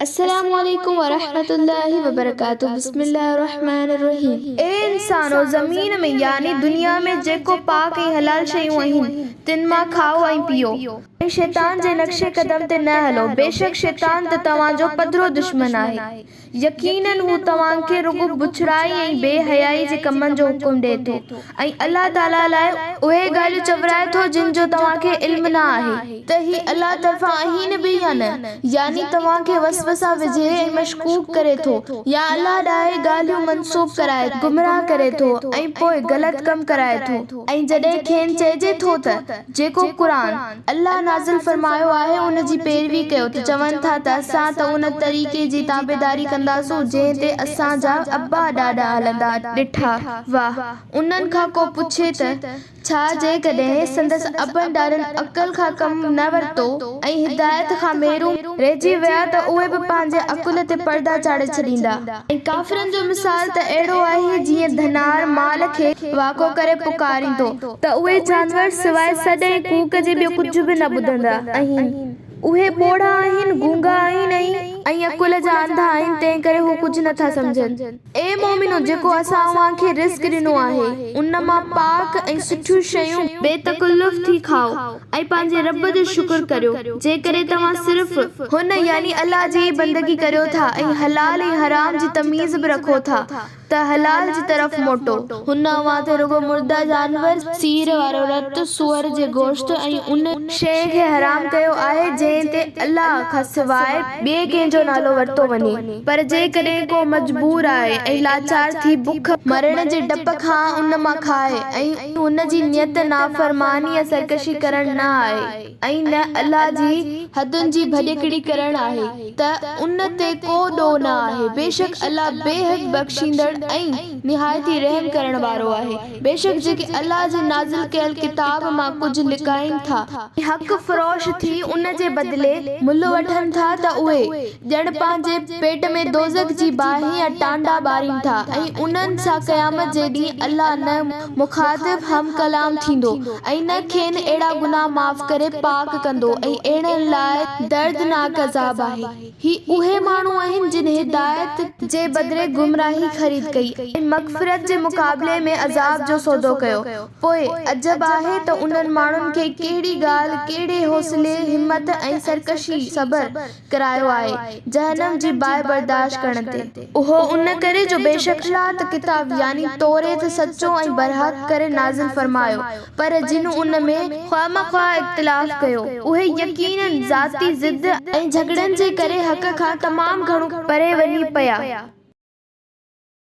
السلام عليڪم ورحمة الله وبرڪاته بسم الله الرحمٰن الرحيم. اي انسانو! زمين ۾، يعني دنيا ۾، جيڪو پاڪ ۽ حلال شيون آهن، تن مان کائو ۽ پيئو. ۽ شيطان جي نقش قدم تي نه هلو، بيشڪ شيطان ته توهان جو پڌرو دشمن آهي. يقيناً هو توهان کي رڳو بڇڙائي ۽ بي حيائي جي ڪمن جو حڪم ڏئي ٿو ۽ الله تعاليٰ لاء اهي ڳالهيون چورائي ٿو جن جو توهان کي علم نه آهي ته هي الله طرفان آهن به يا نه، يعني توهان کي وسوسا وجهي ۽ مشڪوڪ ڪري ٿو يا الله ڏانهن ڳالهيون منسوب ڪرائي گمراهه ڪري ٿو ۽ پوء غلط ڪم ڪرائي ٿو ۽ جڏهن کين چئجي ٿو ته جيڪو قرآن، الله نازل فرمايو آهي ان جي پيروي ڪيو ته چون ٿا ته اسان ته ان طريقي جي تابعداري ڪنداسون جنهن تي اسان جا ابا ڏاڏا هلندا ڏٺا هئا انهن کان ڪو پڇي ته ڇا جيڪڏهن سندس ابن ڏاڏن عقل کان ڪم نه ورتو ۽ هدايت کان محروم رهجي ويا ته اهي به پنهنجي عقل تي پردا چاڙهي ڇڏيندا. ۽ ڪافرن جو مثال ته اهڙو آهي جيئن ڌنار مال کي واڪو ڪري پڪاريندو ته اهي جانور سواء سڏ ۽ ڪوڪ جي ٻيو ڪجهه به نه ٻڌندا آهن. اهي ٻوڙا آهن، گونگا آهن ۽. ۽ عقل جا انڌا آهن، تنهنڪري هو ڪجهه نه ٿا سمجهن. اي مؤمنو! جيڪو اسان اوهان کي رزق ڏنو آهي، ان مان پاڪ ۽ سٺيون شيون بي تڪلف ٿي کائو ۽ پنهنجي رب جو شڪر ڪريو، جيڪڏهن توهان صرف. هن، يعني الله، جي ئي بندگي ڪريو ٿا ۽ حلال ۽ حرام جي تميز به رکو ٿا، ته حلال جي طرف موٽو. هن اوهان تي رڳو مرده جانور، سير وارو رت، سوئر جي گوشت ۽ ان. شيء کي حرام ڪيو آهي جنهن تي الله کان سواء ٻئي ڪنهن جو نالو ورتو وڃي. پر جيڪڏهن ڪو مجبور آهي ۽ لاچار ٿي بک مرڻ جي ڊپ کان ان مان کائي ۽ هن جي نيت نافرماني يا سرڪشي ڪرڻ نه آهي. ۽ نه الله جي حدن جي ڀڃڪڙي ڪرڻ آهي ته ان تي ڪو ڏوهه نه آهي، بيشڪ الله بيحد بخشيندڙ ۽ نهايت ئي رحم ڪرڻ وارو آهي. بيشڪ جيڪي الله جي نازل ڪيل ڪتاب مان ڪجهه لڪائين ٿا، ۽ حق فروش ٿي ان جي بدلي ملهه وٺن ٿا ته اهي، ڄڻ پنهنجي پيٽ ۾ دوزخ جي باهه يا ٽانڊا ٻارين ٿا ۽ انهن سان قيامت جي ڏينهن الله نه مخاطب، هم ڪلام، ٿيندو ۽ نه کين اهڙا گناهه معاف ڪري پاڪ ڪندو ۽ اهڙن لاء دردناڪ عذاب آهي. هي اهي ماڻهو آهن جن هدايت جي بدري گمراهي خريد ڪئي ۽ مغفرت جي مقابلي ۾ عذاب جو سودو ڪيو. پوء عجب آهي ته انهن ماڻهن کي ڪهڙي ڳالهه، ڪهڙي حوصلي، همت ۽ سرڪشي، صبر، ڪرايو آهي، جهنم جي باهه برداشت ڪرڻ تي. اهو ان ڪري جو بيشڪ الله ته ڪتاب يعني توريت سچو ۽ برحق ڪري نازل فرمايو، پر جن ان ۾ خوامخواه اختلاف ڪيو، اهي يقيناً ذاتي ضد ۽ جهڳڙن جي ڪري حق کان تمام گهڻو پري وڃي پيا.